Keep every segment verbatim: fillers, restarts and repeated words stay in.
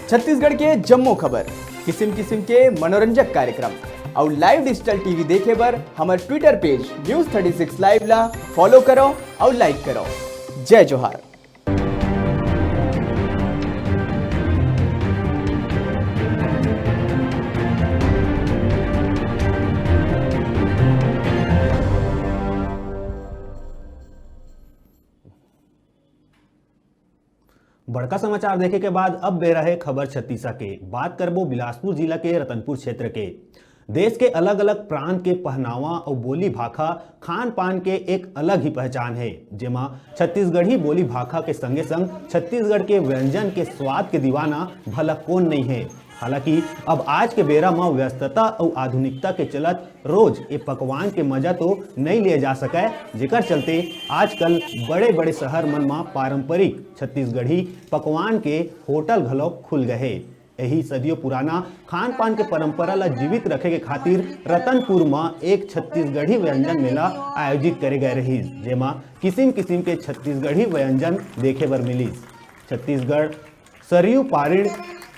छत्तीसगढ़ के जम्मो खबर, किसिम किसिम के मनोरंजक कार्यक्रम अउ live digital T V देखे बर हमर Twitter page News thirty six Live ला follow करो अउ like करो। जय जोहार। बड़का समाचार देखे के बाद अब बेरा हे खबर छत्तीसा के। बात करबो बिलासपुर जिला के रतनपुर क्षेत्र के। देश के अलग-अलग प्रांत के पहनावा अउ बोली भाखा, खान पान के एक अलग ही पहचान हे, जेमा छत्तीसगढ़ी बोली भाखा के संगे संग छत्तीसगढ़ के व्यंजन के स्वाद के दीवाना भला कोन नइ हे। हालांकि अब आज के बेरा म व्यस्तता अउ आधुनिकता के चलत रोज ए पकवान के मजा तो नइ लिए जा सकय, जेकर चलते आजकल बड़े-बड़े शहर मन म पारंपरिक छत्तीसगढ़ी पकवान के होटल घलो खुल गए हे। यही सदियों पुराना खान पान के परंपरा ला जीवित रखे के खातिर रतनपुर म एक छत्तीसगढ़ी व्यंजन मेला आयोजित करे गए रहिस, जेमा किसिम-किसिम के छत्तीसगढ़ी व्यंजन देखे बर मिलिस। छत्तीसगढ़ सरयू पारिण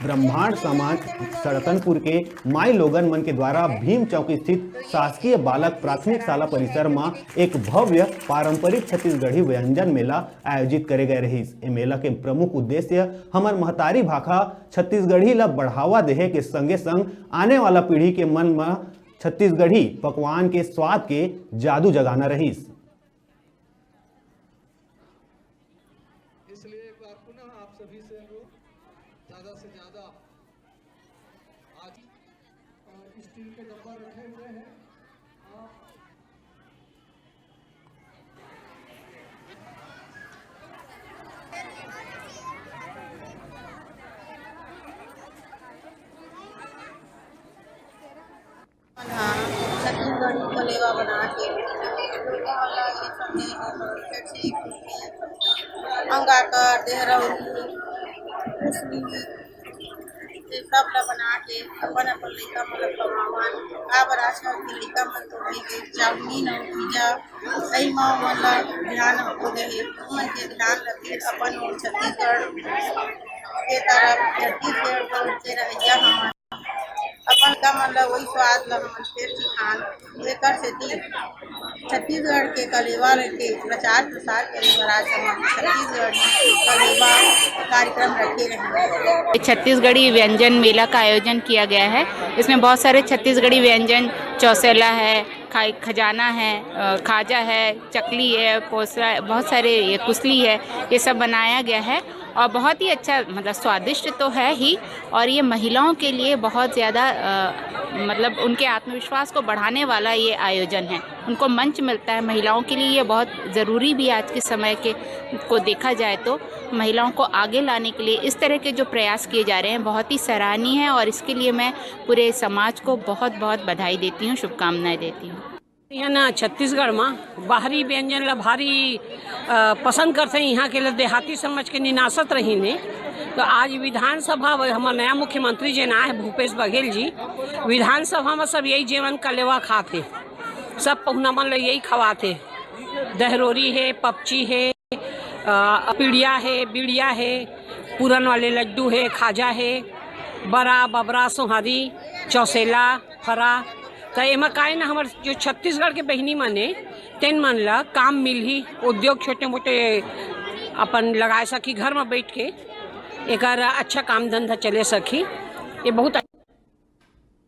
ब्रह्मांड समाज सड़तनपुर के माई लोगन मन के द्वारा भीम चौक स्थित शासकीय बालक प्राथमिक शाला परिसर म एक भव्य पारंपरिक छत्तीसगढ़ी व्यंजन मेला आयोजित करे गए रहिस। ए मेला के प्रमुख उद्देश्य हमर महतारी भाखा छत्तीसगढ़ी ला बढ़ावा देहे के संगे संग आने वाला पीढ़ी के मन म छत्तीसगढ़ी पकवान के स्वाद के जादू जगाना रहिस। इसलिए एक बार पुनः आप सभी से अनुरोध, ज्यादा से ज्यादा आज, अ, स्टील के डब्बा रखे हुए हैं, आप छत्तीसगढ़ी कलेवा बना के लोगों वाला ये संदेश है, फिर से एक अंगाकर, देहरौली, कुसमी, ये सब ला बना के अपन अपन लइका मन ला खवावन। काबर आजकल के लइका मन तो वही के चाउमीन अउ पिज्जा, सही म ओमन ला ध्यान हो गए हे। ओमन के ध्यान रखे अपन वो छत्तीसगढ़ के तरफ, छत्तीसगढ़ के रहइया हमन अपन लइका मन ला वही स्वाद ला हमन फेर सिखान। एकर सेती छत्तीसगढ़ के कलेवा के प्रचार प्रसार के लिए आज हम छत्तीसगढ़ कलेवा कार्यक्रम रखे रहेंगे। छत्तीसगढ़ी व्यंजन मेला का आयोजन किया गया है। इसमें बहुत सारे छत्तीसगढ़ी व्यंजन, चौसेला है, खा-, खजाना है, अ, खाजा है, चकली है, पोसरा, बहुत सारे, ये कुसली है, ये सब बनाया गया है। और बहुत ही अच्छा, मतलब, स्वादिष्ट तो है ही, और ये महिलाओं के लिए बहुत ज़्यादा, अ, मतलब, उनके आत्मविश्वास को बढ़ाने वाला ये आयोजन है। उनको मंच मिलता है, महिलाओं के लिए ये बहुत ज़रूरी भी है आज के समय के, को देखा जाए तो। महिलाओं को आगे लाने के लिए इस तरह के जो प्रयास किए जा रहे हैं, बहुत ही सराहनीय है, और इसके लिए मैं पूरे समाज को बहुत बहुत बधाई देती हूँ, शुभकामनाएं देती हूँ। यहाँ ना छत्तीसगढ़ में बाहरी व्यंजन ला भारी, अ, पसंद करते हैं। यहाँ के लिए देहाती समझ के निनासत रही ने, तो आज विधानसभा, हमारे नया मुख्यमंत्री जी ना है, भूपेश बघेल जी, विधानसभा में सब यही जेवन कलेवा खाते, सब पहुना मन ला यही खवाते। दहरोरी है, पपची है, अ, पीड़िया है, बीड़िया है, पूरन वाले लड्डू है, खाजा है, बरा, बबरा, सोहारी, चौसेला, फरा। त एमा काय ना, हमर जो छत्तीसगढ़ के बहिनी मन हे, तेन मन ला काम मिलही, उद्योग छोटे मोटे अपन लगा सकी, घर में बैठ के एकर अच्छा काम धंधा चले सकी। ये बहुत